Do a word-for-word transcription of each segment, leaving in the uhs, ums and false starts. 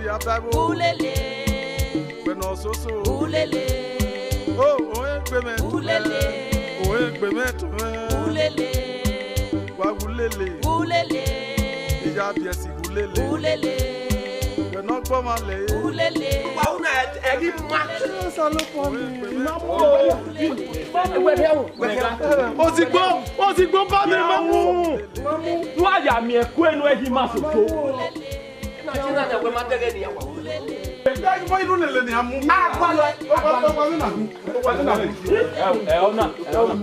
Ulele. Wẹ nọ soso. Ulele. O, o egbe mwẹ. Ulele. O egbe mwẹ to mwẹ. Ulele. Wa wu lele. Ulele. Iya biẹ si wu lele. Ulele. Wẹ nọ gbọmwa lẹ. Ulele. Wa una ẹghi ma. Osanobua, ma mu. Ozigbo, ozigbo ba mwẹ, ma mu. Wa ya miẹn ẹko enu ẹhi ma soso. Na ti na na wẹ ma dẹghe ne iran wa. Ẹ, mo iru lele ne iran mu. A gua lọ. Ọ gua, ọ gua ni na mu. Ọ gua ni na mu. Ẹ, ẹ, ọ na, ẹ, ọ na.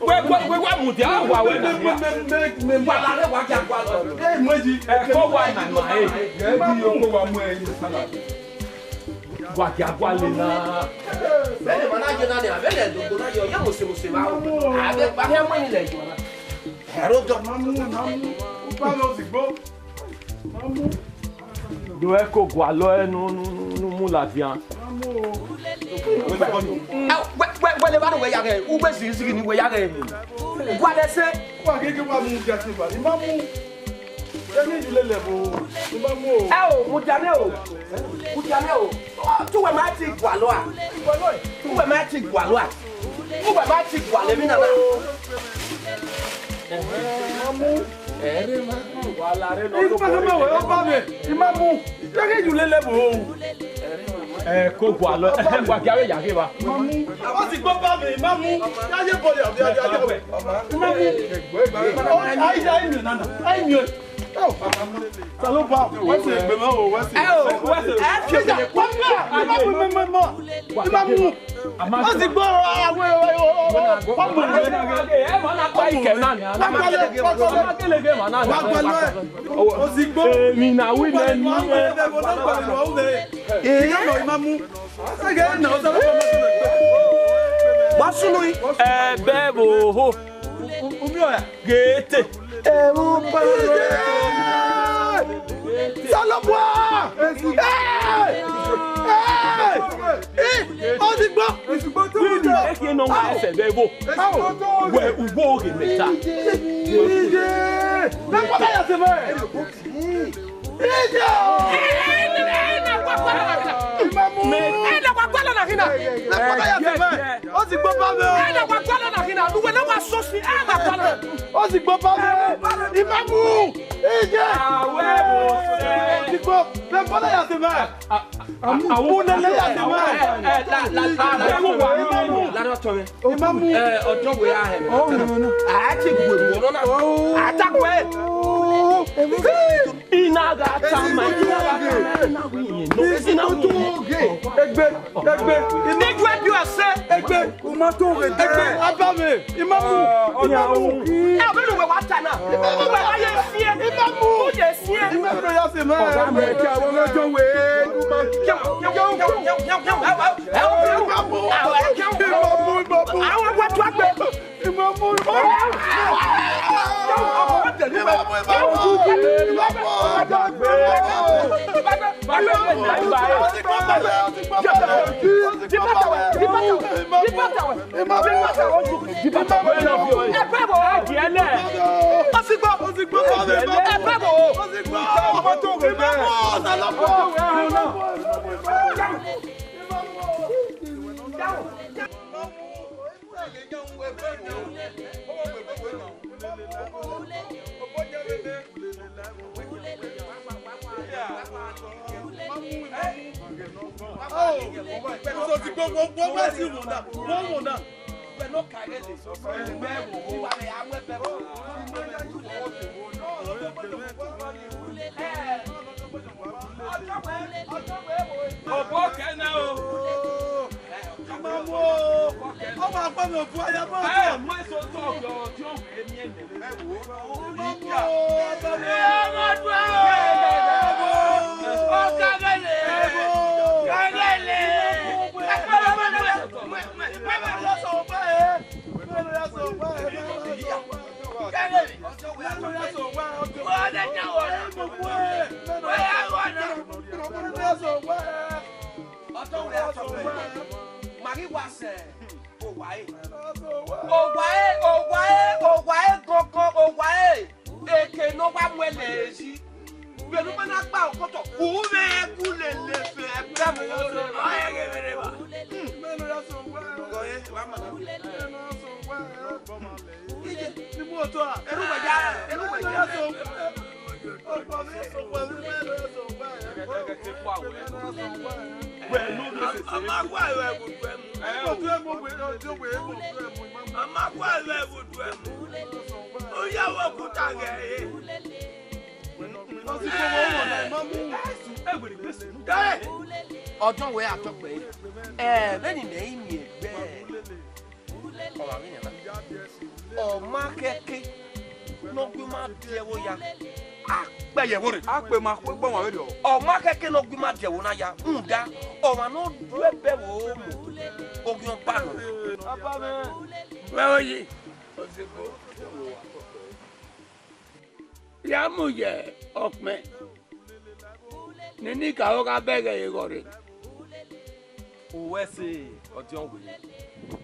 Wẹ, wẹ, wẹ, wẹ mudia, a wa wẹ na. Wa la rẹ wa gha gua lọ. Ẹ, mo ji. Ẹ, ko wa na ma, ẹ. Ẹ, di yo, ko wa mu ẹ ni sala. Wa gha gua le na. Bẹ́ẹ̀ ni, ma na ye na ni, a bẹ lẹ dogbo na yọ, ye mose mose ba o. A bẹ gba hẹ mu ni lẹ yọ na. Ẹro dọ. Ma mu, ma mu. U ba lọ sigbo. Ma mu. Do ẹ ko gualọ ẹ nu, nu, nu, nu mu ladian. Ma mu o. Ẹ, wẹ, wẹ, wẹ le ba do wẹ ya ghẹ, u gbe zighi zighi ni wẹ ya ghẹ. Wa lẹ sẹ. Wa gege wa mu dia ti ba, I ma mu. Ẹni ju lele ẹvbo, I ma mu o. Ẹ o, mudia nẹ o. Mudia nẹ o. Tu wẹ ma ti gualọ a. Tu wẹ ma ti gualọ a. Tu wẹ ma ti gualọ emwi na na. Ẹ, I ma mu. Ẹ, I ma mu. Wala rre nọ. I ma mu, ọ ba mwẹ, I ma mu. Ẹni ju lele ẹvbo. Ẹ, ko gualọ. Ẹ, wa gia vbe ya ghe evba. Ọ sigbo ba mwẹ, I ma mu. Ya ye bọlẹ, ya, ya, ya, ya. I ma mu. Ai, ai, miẹn nana. Ai, miẹn. Osanobua, wẹ sẹ egbe mwẹ o, wẹ sẹ. Ẹ o, wẹ sẹ. Ẹ fi oke ne kua. I ma mu, I ma mu. Ọ sigbo, a, wẹ, wẹ, wẹ, wẹ, wẹ. Ẹ ma na kpa ikẹ na ni. Wa gbalọ, wa gbalọ. Wa gbalọ. Ọ sigbo. Emwi na wi nẹ ni. Wa gbalọ, wa gbalọ. Ẹ, I ma mu. Wa sunu yi. Ẹbẹ vbe oho. U, u, u miẹn ọra. Gete. Ẹvbo ba. Osanobua. Ẹ! Ẹ! Ẹ! Ọ sigbo. Ẹ ke nọ wa ẹsẹ vbe ẹvbo. Wẹ ugbo ghe mẹ ta. Iye. Mẹ kpọlọ ya sẹ mẹ. Iye o. Ẹ na wa gualọ na khin na. Mẹ. Ẹ na wa gualọ na khin na. Mẹ kpọlọ ya sẹ mẹ. Ọ sigbo ba mwẹ o. Ẹ na wa gualọ na khin na. Uwẹ na wa sosi. Ẹ na gualọ. Ọ sigbo ba mwẹ. I ma mu. Iye. Ọ sigbo. Mẹ kpọlọ ya sẹ mẹ. Amu lele ya sẹ mẹ. Ẹ, ẹ, la, la, la, la, la, la, la, I ma mu. Ẹ, ọjọ wẹ a hẹ. A ti gu emu ọnọ na. A ta kue. I na gha ta ma, I na gha ta ma, I na wi yen. No, I na wi yen. Egbe, egbe, I ma. Nigga, you are say. Egbe, u ma to ghe egbe. A ba mwẹ, I ma mu. Ọ ya wu. Ẹ, ọ bẹ ne uwẹ wa ta na. Uwẹ wa ye fiẹ. I ma mu. U ye fiẹ. I ma mu ya sẹ mẹ. Ọba mu ẹkẹ, àwọn ọmọ ọjọ wẹ. I ma mu. I ma mu, I ma mu. Àwọn ọmọ tó gbẹ. I ma mu, I ma mu. I ma mu, I ma mu. Ẹgbẹ́ wo? Ó ti gbọ́, ó ti gbọ́. Ẹgbẹ́ wo? Ó ti gbọ́. Ọmọ tó wẹ̀ bẹ́ẹ̀. Ọbọ kẹ na o. Imamu o, ọ ma kpọ mẹ ofu aya mọ. Ẹ, mọ eso tọ ọjọ ọjọ wẹ miẹn nẹ. Imamu o, ọgọ mi. Ẹ, ọmọ dua o. Ọgọ gẹlẹ. Gẹlẹ. Ẹ, pẹlẹ, pẹlẹ, pẹlẹ. Ọtọ wẹ, ọtọ wẹ. Ma ghi wa sẹ owa ẹre. Owa ẹre, owa ẹre, owa ẹre gọgọ, owa ẹre. Eke ne ọ wa mu ẹlẹ yi. Vbene u ma na gba okotọ, u mwẹ Ọdọn wẹ a tọkpẹ, ẹ, vbene imẹ i miẹn ẹgbẹ ọmwa vbe nian na, ọ ma khẹke ne ọ gu ima die ẹvbo ya, a kpẹ ye ẹvbo rre. A kpẹ ma khu egbe ọmwa vberriọ. Ọ ma khẹke ne ọ gu ima die ẹvbo na ya, rhunmwuda ọmwa ne ọ du ẹbọ ẹvbo mu, oghian ọba nọ. Wẹ oyi, ozigbo, ya mu ye ọkpẹn. Nene ikaro gha bẹghe eghọ rre. Uwẹ ẹse, ọdiọn wẹ.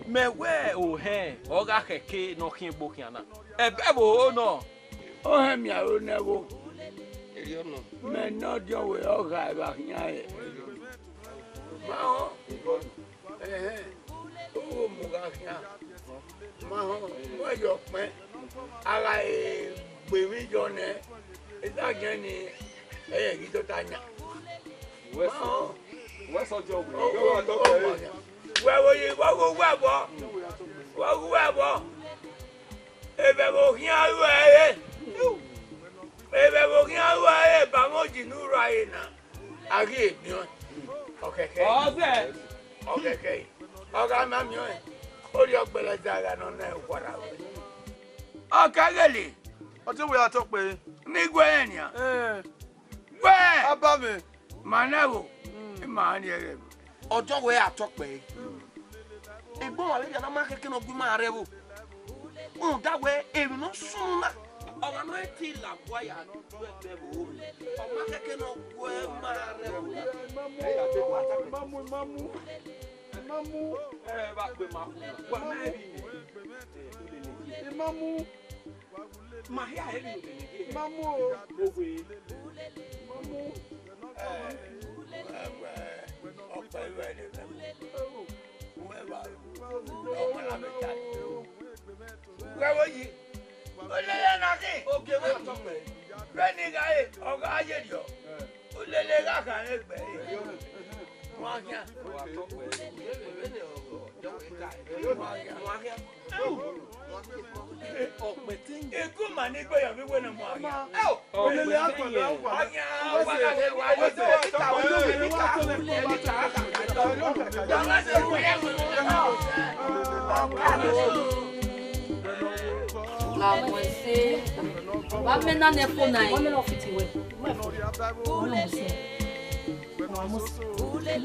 Mẹ wẹ ohẹn ọ gha khẹke ne ọ khian egbe okhian na. Ẹbẹ vbe oro nọ. Ohẹn miẹn aro nẹ vbo? Erriọ nọ. Mẹ ne ọdiọn wẹ ọ gha evba khian rẹ. Ma họn. Ẹhẹn, u mu gha khian. Ma họn, wẹ ye ọkpẹn, a gha gbe emwi yọ nẹ, edagiẹn ni, ẹ i ghi tota yan. Wẹ Ma sọ, họn, wẹ sọ jọ wẹ, ọ wẹ wa dọ ọ kẹre. Wẹ wo yi, wa ghu wẹ vbọ, wa ghu wẹ vbọ. Evbe vbe okhian ru ẹre, evbe vbe okhian ru ẹre, ba mwẹ oji ne u rua ẹre na. A ghi e miẹn ọẹn. Ọkhẹkhẹ. Ọ zẹ. Ọkhẹkhẹ. Ọ gha ma miẹn ọẹn. Orhiọn gbẹlẹza gha nọ na okhuo ra wẹ. Ọ ka ghele. Ọ te wẹ a tọ kpẹre. Ne I guẹ rẹn nian. Ẹn. Guẹ. Abamẹ. Ma na ẹvbo. Mm. I ma ni ẹghẹ. Ọjọ wẹ a tọ kpẹre. Egbe ọmwa vbe rhia na ma khẹke ne ọ gu ima rre ẹvbo. Rhunmwuda wẹẹ, emwi ne ọ sunu na, ọmwa ne ọ te la gua ya ru ẹgbẹ vbe oro, ọ ma khẹke ne ọ gu ima rre ẹvbo na. Imamu, imamu, imamu, imamu. Ẹ vbe gbe ma khu na, wa ma rhie iyẹn. Imamu. Ma hia ẹre ne ọ lele ye. Mamu o. Owe. Mamu. Ẹ, ẹ, ẹ, ọkpa ẹre ne mẹ mu. Uwẹ wa. Ọmọ na mẹ ta. Wẹ wo yi. Olele na khin. Oge vbe tọ mẹ. Vbene I gha re, ọ gha ye rriọ. Olele gha kha egbe. Wa khian. Wa tọ mẹ. Vbene ọ, ọ, ọ, ọ, ọ, wa khian. Ekuma ni gbe yọ vbe wẹ ne mu aghian. Olele akpọlọ wa. Wa mẹ na nẹ fo na. Wa mẹ na fit wẹ. Wa mẹ na fit. Wa mẹ na fit. Ẹvbo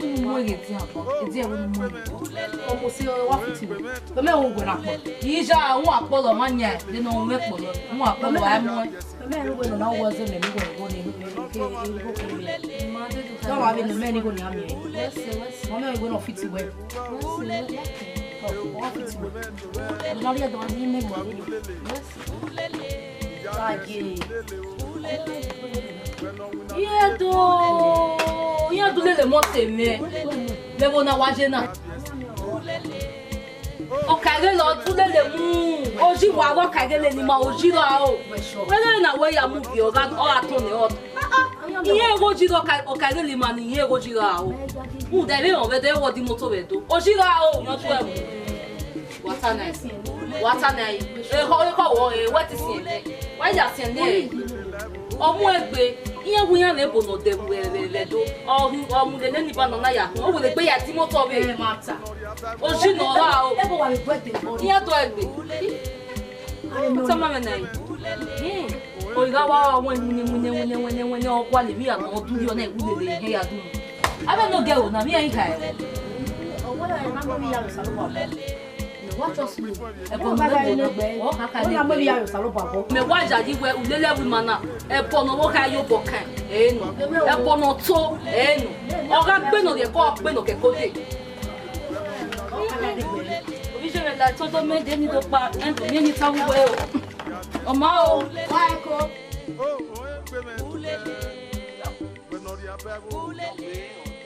ne u mu ẹre edian, edian ẹvbo ne u mu ẹre. Ọ mose wa fiti wẹ. Mẹ mẹ ru wẹ na kpọ. Iya, wọn akpọ lọ ma yan, de nọ mẹ kpọ lọ. Wọn akpọ lọ a mu. Mẹ mẹ ru wẹ nọ na wọ zẹ mẹ ni wẹ igho ni, igho ke igho ke mẹ. Dọ wa vbe nọ mẹ ni igho ni a miẹn. Mẹ mẹ ru wẹ nọ fiti wẹ. Ọ fiti wẹ. Ọ na rhie dọ ni mẹ mọ. Taye. Iye do, iye do lele mọ te mẹ. Vbe ẹvbo na wa ye na. Ọkaighe lọ tu lele mu. Oji wa vbe ọkaighe lele ima oji ra o. Wẹ lele na wẹ ya mu bi ọ gha ọ gha tọn nẹ ọ. Iye igho oji ra ọka- ọkaighe lele ima ni iye igho oji ra o. Uda vbe rẹn vbe do, ẹ wọ di moto vbe do. Oji ra o, yan tu ẹ mu. Wa ta na, wa ta na, e ho, e ho wo, e wẹ ti siẹn nẹ. Wa ya siẹn nẹ. Ọ mu egbe, iran wu iran vbe ebo ne ọ dẹ vbe, vbe, vbe do. Ọ hu, ọ mu lele ni banana ya. Ọ wele egbe ya di moto vbe. Ẹ ma ta. Oji nọ ra o. Ebo wa vbe guẹ de bo. Iran do egbe. Tama mwẹ na. Hmm. Ọ gha wa wa wẹn wẹn wẹn wẹn wẹn wẹn wẹn ọ gua lele iran nọ du yọ na iwu lele ihe ya du. Abẹ no gẹ o na mi iran kha. Mẹ wa yayi wẹ ulele ẹvbo ima na, ẹbọ ne ọ vbe kha ye obọ kan, ẹ nọ. Ẹbọ ne ọ to, ẹ nọ. Ọ gha gbe nọ rhie ẹko, ọ gbe nọ ke ẹko dee. Ovbi mwẹ la todo mẹ de ni do kpa, ẹ nọ, mẹ ni ta vbe uwẹ o. Ọ ma o. Wa ẹko. Wẹ ne ọ rhie abẹ vbe owa.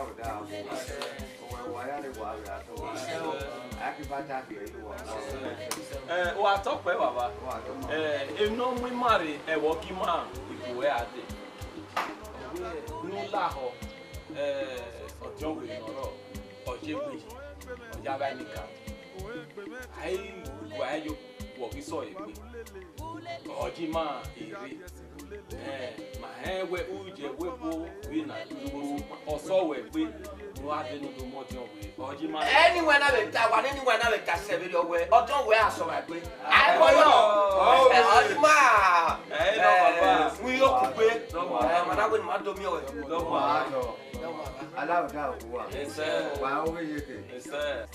Alauda, ọmọ wa ya ne wa gha tọ. A ki ba ta ke yi wa. Eh, wa tọ pẹ, baba. Wa tọ. Eh, emwi ne ọ mu ima rre, ẹvbo gi ima, ibu ẹ a dee. Ne u lahọ, eh, ọdiọn wẹ ne ọ rrọọ, ọ ye egbe, ọ ya vba nika. A i wa yo, wọ ghi sọ egbe. Ọ ye ima rre. Eh, ma hẹn wẹ u ye ẹvbo ebo vbe na, ọ sọ wẹ egbe, ne u gha dee ne u do mu ọdiọn wẹ, ọ ye ima rre. Anywhere na vbe ta, wa ne anywhere na vbe ta sẹ vberriọ wẹ, ọdiọn wẹ a sọ vba egbe. Agbọyọ. Ọ ye ima. Ẹ, nọ, baba. Mu iyo kugbe. Nọ, baba. Ẹ, ma na wẹ ne ma do miẹn wẹ. Nọ, baba. Alauda owa. Yes, sir. Wa oghe yeke. Yes, sir.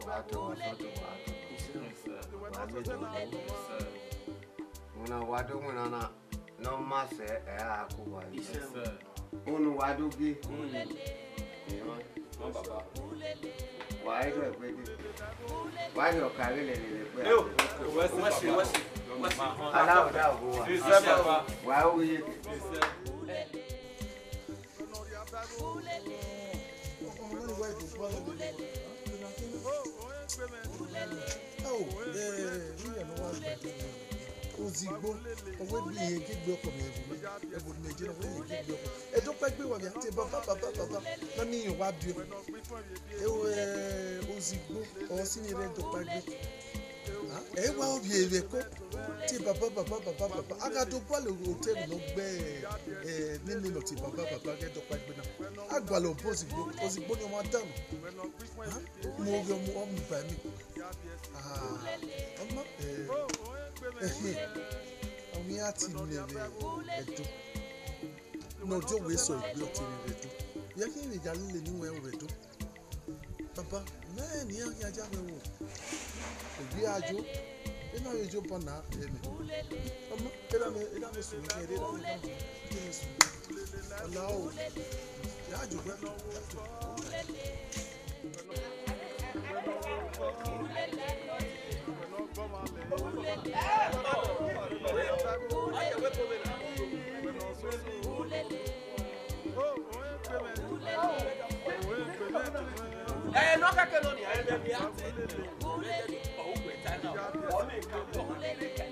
Wa tọ, wa tọ, wa tọ. Yes, sir. Wa miẹn tọ. Yes, sir. Wẹ na wa do winna na, ne ọ ma sẹ, ẹ a ku wa yi. Yes, sir. Unu wa do gie. Mm. Emwa. Nọ, baba. Wa i do egbe dee. Wa i do ka ghe lele egbe. Yo, wẹ si, wẹ si, wẹ si. Alauda owa. Yes, sir, baba. Wa oghe yeke. Yes, sir. Ozigbo, ọ wẹ gbe ihe ke gbe ọkọ mẹ ẹvbo mẹ, ẹvbo mẹ je na, ọ wẹ ihe ke gbe ọkọ. Ẹdọkpa egbe wa vbe a te baba, baba, baba, na miẹn iran wa biẹ. Ozigbo, ọ si vbe rre Ẹdọkpa egbe. Ẹ wa ovbi ẹvbo ẹko, te baba, baba, baba, baba. A gha do gualọ otọ emwi ne ọ gbe, eh, nene nọ te baba, baba ghẹ dọkpa egbe na. A gualọ obọ ozigbo, ozigbo ni ọmwa danmwẹ. Mu oghe ọmọ, ọ mu ba ẹmwẹ. Ah, ọma, eh, ẹhẹn, ọ ghi a ti miẹn vbe Ẹdo. Ne ọ do wẹ sẹ egbe ọtẹn vbe Ẹdo. Ya ghi vbe ya lele ne uwẹ vbe Ẹdo. Baba, mẹ ne iran khian ya mwẹ ẹvbo. Egbe a yo, ena vbe yo ban na ẹmwẹ. Ọma, erha mwẹ, erha mwẹ sunu, erha mwẹ, erha mwẹ sunu. Ọla o, ya jọ wẹ. Ẹ, ne ọ kẹkẹ nọ nia, ẹ, vbe a te, ọ hu wẹ ta na, ọ miẹn ka, ọ ma kere ka.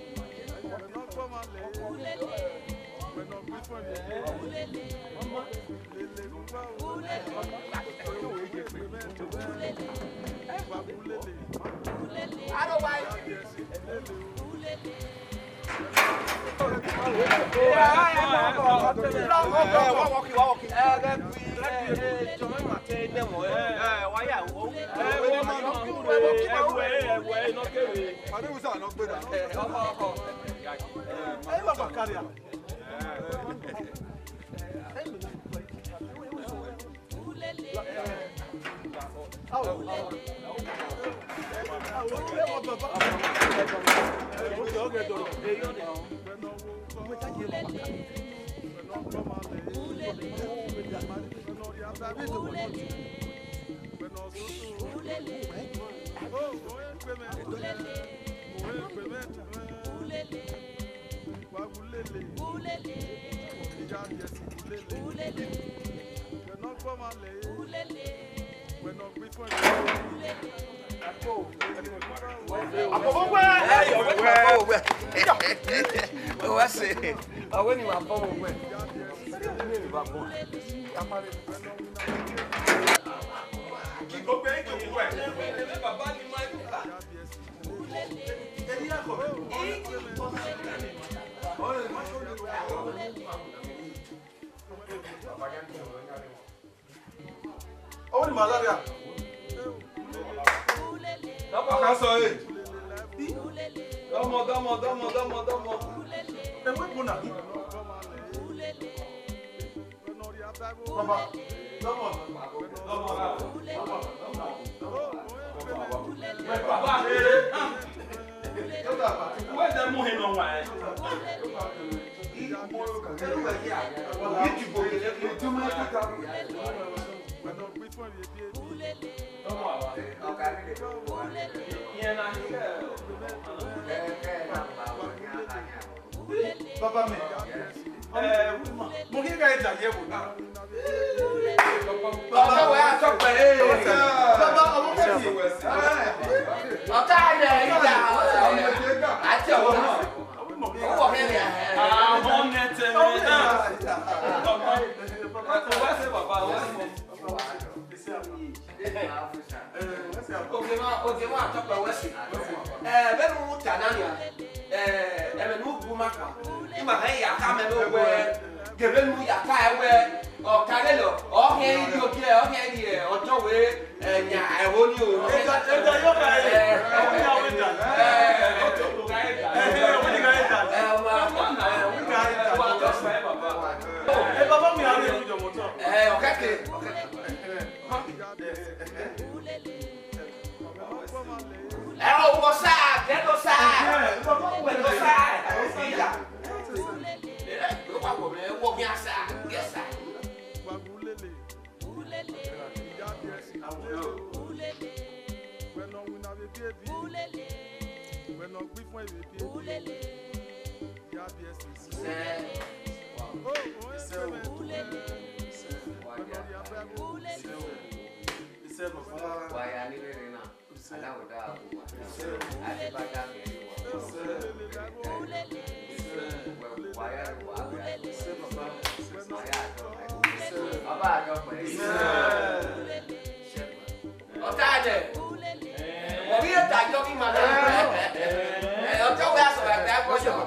Uwa sẹ, ọ wẹ ne ima bọ vbe uwẹ. Ọwọ́ ni màá lára. Dọ́mọ, dọ́mọ, dọ́mọ, dọ́mọ, dọ́mọ. Ẹ̀wọ̀n ìbò náà. Baba, dọ́mọ, dọ́mọ, dọ́mọ, dọ́mọ. Baba, wẹ́dẹ̀ mú hin nọ wá ẹ. Baba mi. Mo kí ká ìjà yẹ wò náà. Baba wẹ a sọ pé. Baba ọmọ kẹ́sì. Ọ̀tá ẹ̀ ìjà. Àti ọ̀wọ́ náà. Owó kẹ́lẹ̀. Àwọn ọmọ ẹ̀ tẹ̀lé náà. Baba, wá sí baba, wá sí. Oge ma, oge ma tọkpẹ wẹ si. Eh, vbene u ta na nia, eh, ẹmwẹ ne u gu ma kpa, ima hẹ ya ka mẹ ne wẹ, gẹvbe ne u ya ta ẹ wẹ, ọ ta ghe lọ, ọ hẹn i rhie ogie, ọ hẹn i rhie ọjọ wẹ, eh, yan ẹvbo ni o. Ẹja, ẹja yọ ka ẹ, eh, ẹvbo ni a wẹ da. Eh, ẹvbo ni ka ẹ da. Eh, ọma, eh, ẹvbo ni ka ẹ da. Eh, baba mi a rhie ẹvbo jọ mọ tọ. Eh, ọkẹke, ọkẹke. Ẹ, o wọ sa, kẹ do sa. Wẹ do sa. Iya. Ẹ, o wa wọ mẹ, wọ ghi a sa, ghi sa. Sẹ. Sẹ. Sẹ, baba. Wa ya ni rere na. Aláwọ̀ dáa kò wá. Àti bá dá kẹ̀lé wá. Wà á yá ló wà á bẹ̀rẹ̀. Wà á yá àjọ pẹ̀lú. Bàbá àjọ pẹ̀lú. Ọ̀tá dẹ̀. Wọ́n bí ètò àjọ kí màá dá.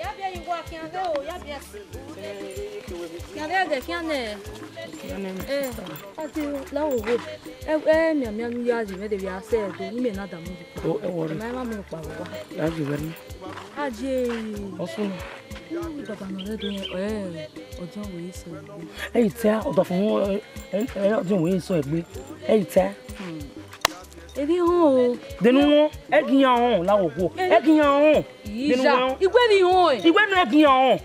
Ya biẹ yi wa khian vbe o, ya biẹ. Khian vbe ẹghẹ khian nẹ. Eh, a ti la wo wo. Ẹ, ẹ, mianmian ne u ya ye mwẹ de vbe a sẹ ẹdẹ, imẹ na damu yi. O, ẹ wọrọ. Ẹ ma, ẹ ma mu kpa vbe owa. Ya ye vbe nẹ. A ye. Ọsun. Baba nọ rẹ do yẹn, ẹ, ọdiọn wẹ sẹ egbe. Ẹ i ta, ọdafẹn, ẹ, ẹ, ẹ, ọdiọn wẹ sẹ egbe. Ẹ i ta. Hmm. Erriọ họn o. Denu wọn, ẹ gi iran họn, la wo wo. Ẹ gi iran họn. Denu wọn. Iwe vbe họn ẹ. Iwe nọ ẹ gi iran họn.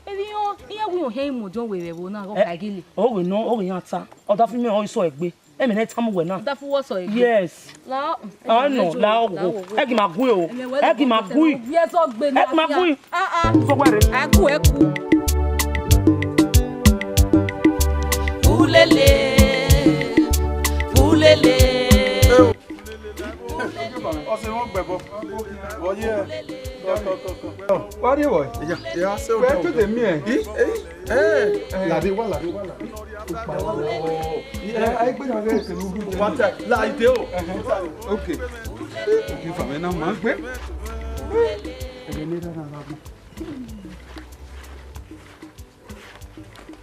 Erriọ, iran wi họn hẹ imọ ọdiọn wẹ vbe ẹvbo na, ọ ka gele. Ọ ghe nọ, ọ ghe iran ta. Ọdafẹn mẹ ọ i sẹ egbe. Ẹmwẹ ne I tama uwẹ na. Ọdafẹn wọ sẹ egbe. Yes. La, ah, no, la wo. Ẹ gi ma gu e o. Ẹ gi ma gu e. Ẹ gi ma gu e. Ah, ah. Sọ wẹrẹ. A gu ẹ ku. Ulele, ulele. Ọse wọn gbẹbọ. Ọyẹ. Wa rrie vbọ? Ya, ya, se. Wẹ o tede miẹn. I, i, eh, lade wa, lade wa, lade. Ẹ, a i gbe na ghe kene u rhie. Wa ta, la ide o. Ẹhẹn. Ok. Ok, fam na ma gbe. Ẹghẹ ne erha na gha gu.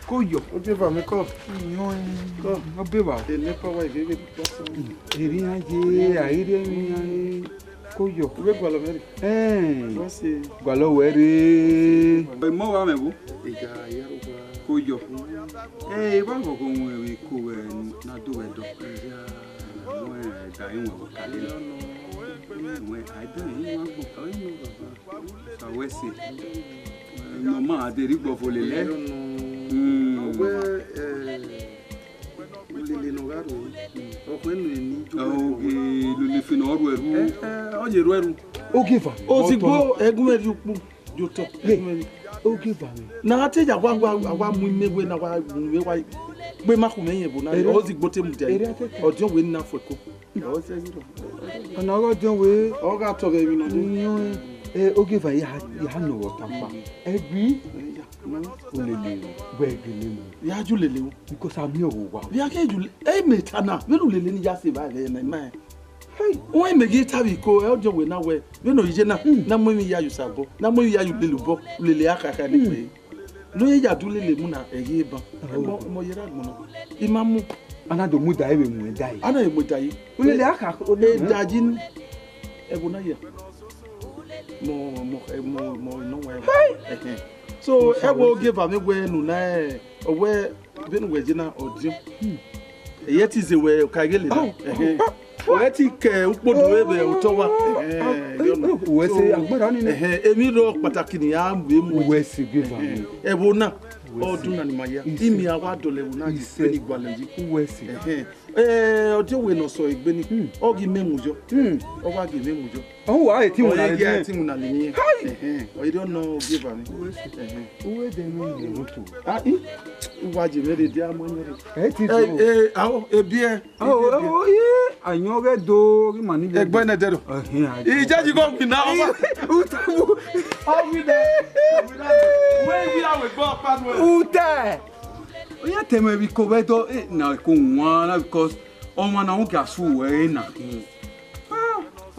Koyọ. Ogieva mwẹ kọ. Iyọn, kọ. Ọ be vba. Ene kọ wa ivbi vbe kpọsọ. Erriọ iran ye, a i rhie emwi iran re. Koyọ. Uwẹ gualọ mwẹ rre. Ẹn. Wẹ sẹ. Gualọ wẹ rre. Emọ wa mwẹ vbo? Ega ya ro wa. Koyọ. Ẹ, evba vbe ọghọ wẹ vbe ko wẹ na do wẹ dọ. Iya, wẹ da iwẹn vbe kale. Wẹ, a da iwẹn agbọn kale nọ baba. Sa wẹ sẹ. Nọ ma de rhie igbo fo lele. Hmm. Ọ wẹ, eh, ulele ne ọ gha rre, ọ khuẹ ne eni. Oge lele fe ne ọ rhuẹrhu. Eh, eh, ọ ye rhuẹrhu. Ogieva. Ozigbo ẹgun mwẹ rhie ukpu, ye otọ. Ye. Ẹgun mwẹ rhie. Ogieva mwẹ. Na a te ya wa, wa, wa mu ime wẹ na wa mu ime wa. Gbe ma khu mwẹ yẹn vbo na. Ere. Ozigbo te mudia. Ere a te ta. Ọdiọn wẹ na fuẹko. Ọ sẹ yi rọ. Ọna ọghe ọdiọn wẹ. Ọ gha tọ vbe emwi nọ dee. Iyọn, eh, Ogieva ya, ya nọ vbe ọta kpa. Ẹgbi. Ulele, wẹ gele mu. Ya ju lele o. Because a miẹn ọvbokhan. Ya ke ju le-, e mẹ ta na, vbene ulele ni ya sẹ evba ẹghẹ ne ima. Hey, wọn mẹ ghi ta vbe iko, ẹ, ọdiọn wẹ na wẹ, vbene ọ ye na, hmm, na mu emwi ya ye osabọ, na mu emwi ya ye ulele obọ, ulele a kha kha ni, hmm, kpe. Ne ọ ya du ulele mu na, ẹ ghi ban. Oh. Ẹmọ, ẹmọ ye rre agbọn na. I ma mu. A na do mu da ẹre vbe mu ẹn da yi. A na mu da yi. Ulele a kha, e da yi ni. Ẹvbo na ya. Mọ, mọ, mọ, mọ, nọ wẹ. Hey! Ẹhẹn. So, ẹ wẹ Ogieva mwẹ wẹ unu na, ẹ, ọ wẹ, vbene uwẹ ye na, ọdiọn. Hmm. Ẹ i te zẹ wẹ, ọ ka gele na. Oh. Ẹhẹn. Ọ i te ke ukpodu vbe otọ wa. Ẹhẹn, oh, you know. Wẹ sẹ, so, agbera ni nẹ. Ẹhẹn, emwi rọ kpataki ne a vbe mu. Wẹ sẹ Ogieva mwẹ. Ẹhẹn. Ẹvbo na, wẹ sẹ, ọdún na ni ma ya. Isẹ. Imi a wa dọlọ ẹvbo na, isẹ, vbene I gualọ yi. Wẹ sẹ. Ẹhẹn. Eh, ọdiọn wẹ ne ọ sẹ egbe ni. Hmm. Ọ ghi mẹ mu yọ. Hmm. Ọ wa ghi mẹ mu yọ. Ọ wa eti wuna le. Eti wuna le ni. Hai! Ẹhẹn. Ọ ire ọ nọ Ogieva ni. Uwe si. Ẹhẹn. Uwe de mi ni roto. Ah, i. Uwa je mẹ de dia mọ nyẹ re. Eti so. Eh, eh, ao, ebiẹ. Ao, ao, i, ayọn ghe do, ghi ma ni le. Egbe ne dẹrọ. Ẹhẹn, ayọn. Ija ji go mi na. Uta bu. Ọ wi de. Wẹ wi awe gbe ọkpa nuẹ. Uta. Ọ ya tẹ mwẹ vbe iko vbe dọ, eh, na ko wan na, because ọmwa na wọn kia su wẹ na khin. Ah,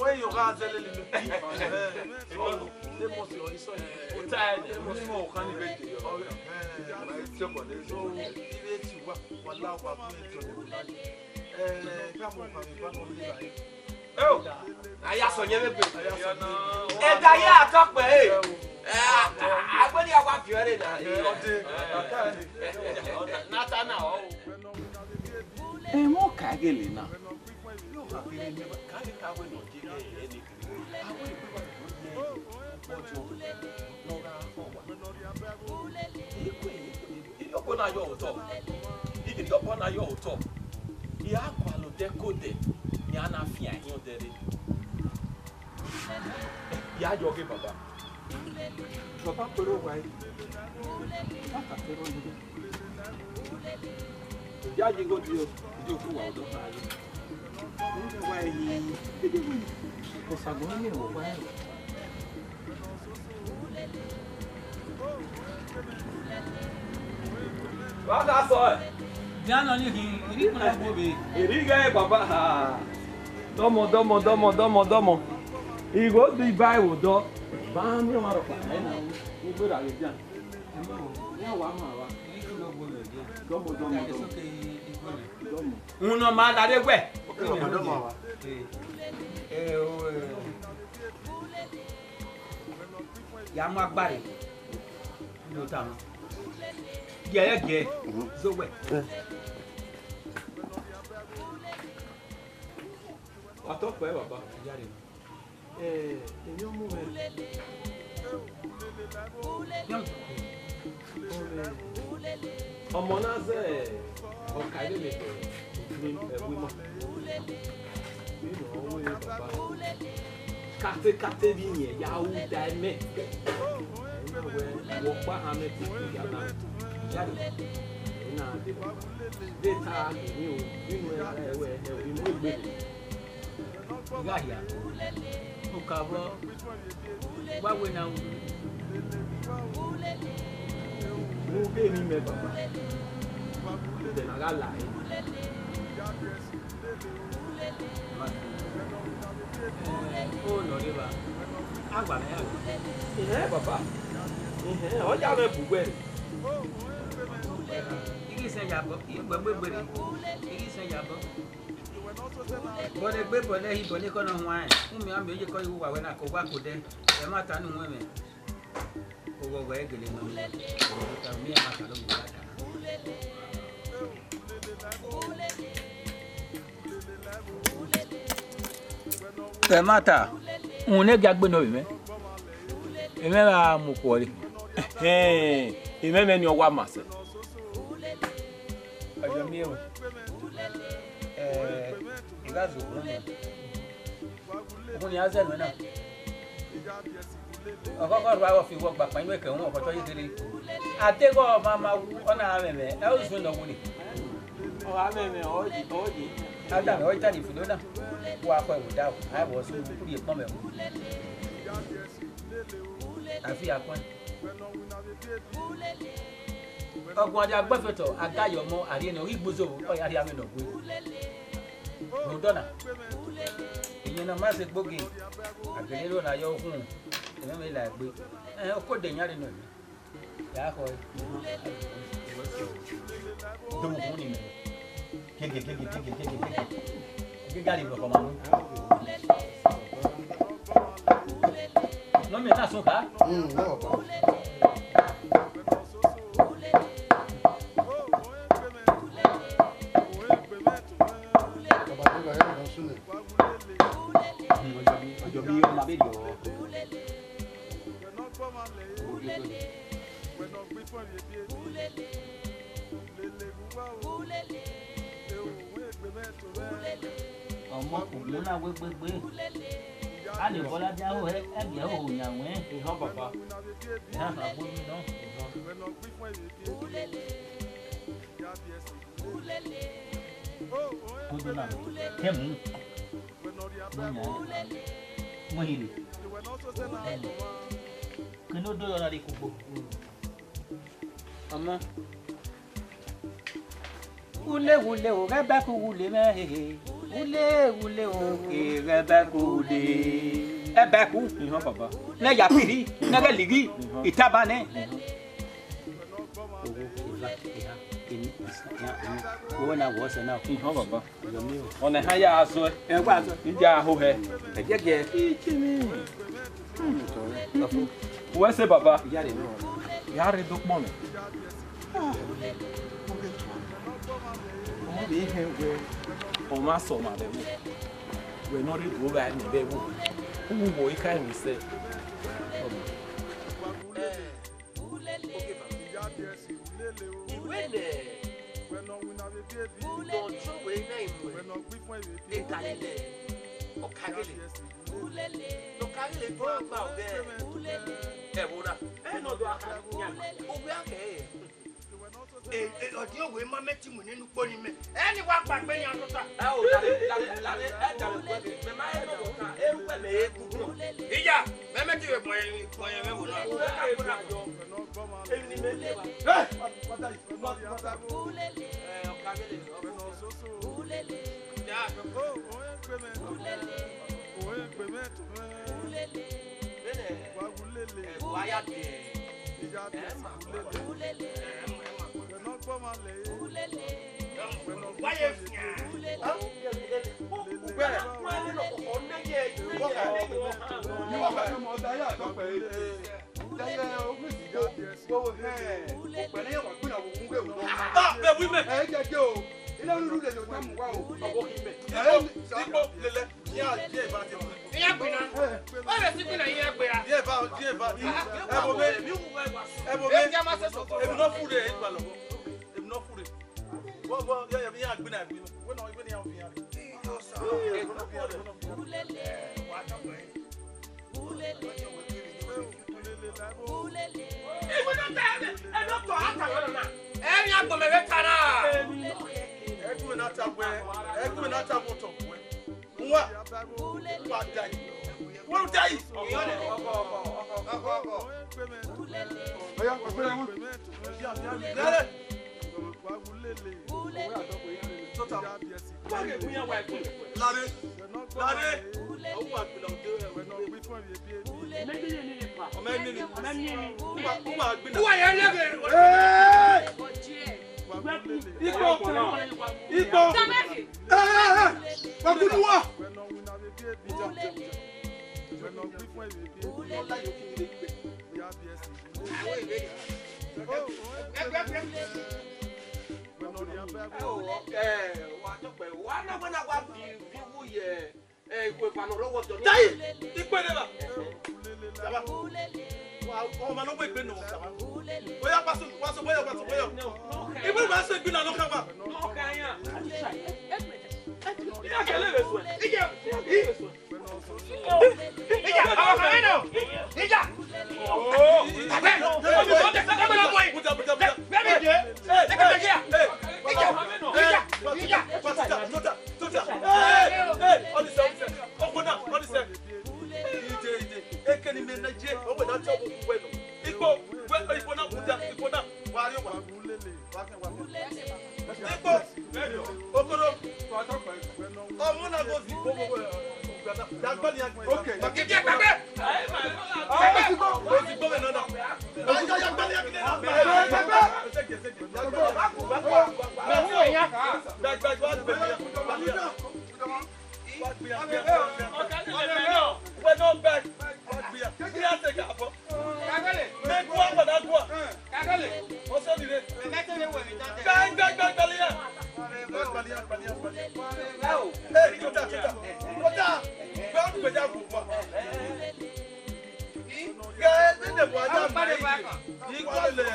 Wẹ yo gha zẹ lele mẹ. Eh, so, they must be on his own. Ota ẹre. They must be on his own. So, ive ti wa, wala wa bu ẹjọ ne wẹ na. Eh, ka mo ka mi ba no le la. Eo, a ya sọ yẹn vbe gbe. A ya sọ yẹn vbe gbe. Ẹdẹ ye atọ kpẹ, eh. Eh, a, a, a gbẹdẹ ya wa fi ọre na. Eh, ọdẹ. Nathan na, ọ. Ẹmwẹ ọka gele na. Iyọkọ na yọ otọ. Iyọkọ na yọ otọ. I a gualọ odẹ ke odẹ, I a na fian hin odẹ rre. Ya yọ ghe baba. Baba kpẹrẹ owa ẹre. Baba kpẹrẹ owa ẹre. Ya ye igho die o, idio ku wa odọ kha ye. Wa ẹre hin, idio ku, osagbọn ne wa ẹre. Wa ka sọ ẹ. Dia nọ ni hin, iri kuna gbo be. Iri ghe baba ha. Dọmọ, dọmọ, dọmọ, dọmọ, dọmọ. Igho di ba ẹvbo dọ. Ba mi ọmwa rọkpa na. Igbe ra ghe dia. Ya wa ma wa. Dọmọ, dọmọ, dọmọ. Dọmọ. Unu ma la de wẹ. Dọmọ, dọmọ wa. Eh, eh, o, eh. Ya mu agbare. Ndo ta ma. Giẹ, giẹ. Zo wẹ. Wa tọ kpẹ, baba. Iyare. Eh, emwi ọmọ mwẹ. Ọmọ na zẹ ọka ẹre lele ni ẹvbo ima. Katekate vbe iyẹn ya ru da ẹmẹ. Ẹ na wẹ, wẹ ọkpa han mẹ koko ya na. Ya rre, ẹ na deba. De ta ghe emwi o, vbene u rẹn ẹwẹ, ẹ, vbe mu egbe. I gha hia, okavbọ, wa wẹ ne a ru. Vbe emwi mẹ, baba, ẹdẹ na gha la ẹre. Ehẹn, baba. Ehẹn, ọ ya mwẹ bu uwẹ rre. I ghi sẹ ya bọ, I ghi gbe egbe rre. I ghi sẹ ya bọ. Bọlegbe, bọlẹhi, bọlẹkhọ ne ọ huanrẹn, u miẹn ọmọ oye kọ ye uwa wẹ na ke owa ke odẹ, ẹ ma ta ne u mwẹ. Oghọghọ ẹre gele nọ, miẹn ma ta ne u mwẹ ta. Ẹ ma ta, uhunmwu ne gia gbe nọ vbe mwẹ, emẹ gha mu okhuo rre. Ẹhẹn, emẹ mwẹ ni ọ wa ma sẹ. Ọyọ miẹn o. Ẹ, I gha zẹ okhuo nọ. Okhuo ne iran zẹ nuẹn na, ọ khọkhọ rua vbe ọ fi wọ gba kpan inu ekẹ uhunmwu ọkhọtọ ye kherhe. A deghẹ ọ ma ma wu, ọ na gha mwẹ mwẹ, ẹ i zuẹn ne ọ wu ni. Ọ gha mwẹ mwẹ, ọ ye, ọ ye. Adam, ọ i ta ni filo na, wa khọ ẹvbo da o, a i vbọ sẹ urhie ekpọnmwẹ o. A fi a khuẹn. Ọguan dia gbe fẹtọ, a ga ye ọmọ, a rhie ne ọ ghi gbe uzo, ọ ya rhie amwẹ ne ọ gue. Rhunmwuda ọna, iyẹn ne ọ ma sẹ egbe ogie, a gele ro na yọ ukhunmwu, emẹ mwẹ la egbe. Ẹhẹn, okode yan rre nọ. Ya khọe. Do mu ukhunmwu ni mẹ. Gege, gege, gege, gege, gege. Gege a rhie wẹ khọ ma mu. Nọ mẹ na sọn kha. Mm, no, papa. Baba, do gha ya nọ sunu. Hmm, ọjọ mi, ọjọ mi, ọma vberriọ. Ọmọ kugbe na wẹ gbegbe. A lẹ obọ ladian ho hẹ, ẹgbẹe hoho yan wẹ. Ehẹn, baba. Ehẹn, a gbe omi nọ. Kodo na, kẹ mu. Mu yan, mu hiri. Kene odo yọ na rre kugbo. Ọmọ. Wule, wule o, ghẹ bẹku wule mwẹ hehe. Wule, wule o, ke ghẹ bẹku wule. Ẹbẹku. Ihọn baba. Ne ya piri, ne ghẹ lighi, ihọn, itaba nẹ. Ihọn. Owo, eva, eha, eni, isan, iran, eni. Owo na wọ sẹ na. Ihọn baba. Ọna eha ya zọe. Ẹ wa zọe. I ya ho hẹ. Ẹgiẹgiẹ. Ikini. Uwẹ sẹ baba. Iya rre nọ. Ya rre do kpọnmwẹ. Ọ vbe hẹn wẹ ọ ma sẹ ọmwa vbe ẹvbo. Wẹ ne ọ rre do vba ẹmwẹ vbe ẹvbo. U vbe wọ ika emwi sẹ. Ọ ma. Ẹ, oke ba. I wẹ nẹ, ne ọ tọn wẹ na imuẹn, Ekalele, Ọkaghele, ne Ọkaghele do gha gba ọghẹ ẹvbo na. Ẹ nọ do a kha yan, ovbi a khẹ ẹre. E, e, ọ di owe ma mẹ ti mu nene ukpo ni mẹ. Ẹ ni wa kpa egbe yan tota. Ẹ o, lare, lare, lare, ẹ dare wẹ mẹ ma ẹ nọ wọ ta, ẹ wẹ mẹ e gu. Iya, mẹ mẹ ti vbe gbọn yẹn, gbọn yẹn vbe ẹvbo na. Emwi ne imẹ le ba. Hey! What, what are you? What, what are you? Ẹ, Ọkaghele, ọmọ soso. Ya, ọmọ. Vbene, ẹ, wa ya biẹ. Ẹ, ma, ẹ, ma, ẹ, ma. Wa ye fian. Ugbẹn. Wa ye fian. Ni wa gba ọmọ ọda ya tọ pẹre. Dẹyẹ ogun ìsìnjọ, wo hẹ, ọpẹlẹ yẹn wà gbìyànjú òun wé òun. Ah, bẹ wí mẹ. Ẹ jẹ jẹ o, ilé olúlu lè yọ támù wá o. Ọwọ́ kí mẹ. Ẹ, ipò, ipò lélẹ̀, yín á jẹ́ ìbá ti wà. Ìyá gbìnà. Ẹ. Wọ́n lè sí gbìnà yín á gbé ya. Díẹ̀ bá, díẹ̀ bá, díẹ̀. Ẹ bọ̀ bẹ́ẹ̀. Èmi wù wá ìwà sùn. Ẹ bọ̀ bẹ́ẹ̀. Èmi á máa ṣe sọ̀kọ̀. Èmi náà fúre, ẹ gbà lọ́wọ́. Èmi náà fúre. Wọ́n, wọ́n, yẹ, yẹ, yín á gbìnà, gbìnà. Wọ́n náà, ìwé ni àwọn fi hàn. Ẹmwẹ agbọn mẹ vbe ta na. Ẹgbẹe na ta wẹ, ẹgbẹe na ta wẹ otọ wẹ. Uwa, uwa da yi. Uwa da yi. Ọya, ọgbẹn ẹmọ. Lele. Tota. Lare. Lare. Ọmọ ẹni ni. Ọmọ ẹni ni. Uwa, uwa gbina. Uwa ya lele. Hey! Ikpo! Ikpo! Hey, hey, hey! Wa gbunu wa! Tayi, ikpe ne evba. Saba. Wa, ọmọ ne ọ wegbe nọ, saba. Oya, pass, pass, oya, pass, oya. Ibu ma se gbi na no kama. Ija, ija, ọmọ kan nọ. Ija. Oh. Buta, buta, buta. Ija, ija, ija. Tota, tota. Hey, hey, all this, all this. Ọgbọna, all this. Ije, ije. Ekeni mẹ na je, ọ wẹ na tọ ọmọ uwẹ nọ. Ikpo, wẹ, ikpo na, buta, ikpo na. Wa rrie owa. Wa kẹ, wa kẹ. Ikpo, okoro. Ọmọ na go zi, go, go, go. Da gbali ya. Okay. Wa kẹ, kẹ, kẹ. Ah, let's go. Go zi, go, no, no. Ayo, ya gbali ya kẹ. Kẹ, kẹ, kẹ. Gba, gba, gba, gba. Wa gbia, gbia, gbia, gbia. Wẹ nọ bẹ. Wa gbia. Gbia te ka bọ. Mẹ gua, wa na gua. Ọsẹ mi re. Gba, gba, gba, gba, ya. Gba, gba, ya, gba, ya, gba, ya. Hey, tota, tota. Tota. Gba, gba, ya, gba. Gẹ, ẹdẹ wa ya ma yi. Ikọ lẹ.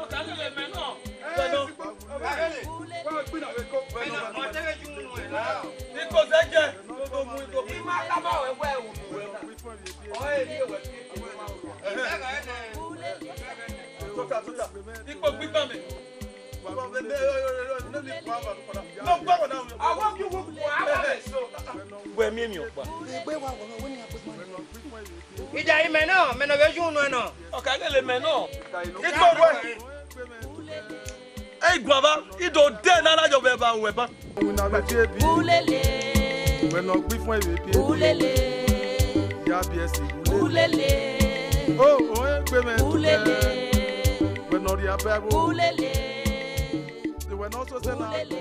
Ọkàn lè mẹ náà. Ikọ zẹ jẹ. Tota, tota. Ikpo gbigba mẹ. Wẹ miẹn emwi ọkpa. Egbe wa wọ wẹ ni a gbe gbọn. Ija imẹ nọ, mẹ nọ vbe ju unu nọ. Ọka gele mẹ nọ. Ikpo wẹ. Ei guava, ido de na na yọ vbe ba uwẹ ba. Wina vbe tie bi. Ulele. Wẹ nọ gbe ifuẹn vbe bi. Ulele. Ya bi ẹsi. Ulele. O, o, egbe mwẹ. Ulele. Wẹ nọ rhie abẹ vbo. Ulele. Wẹ nọ sose na. Ulele.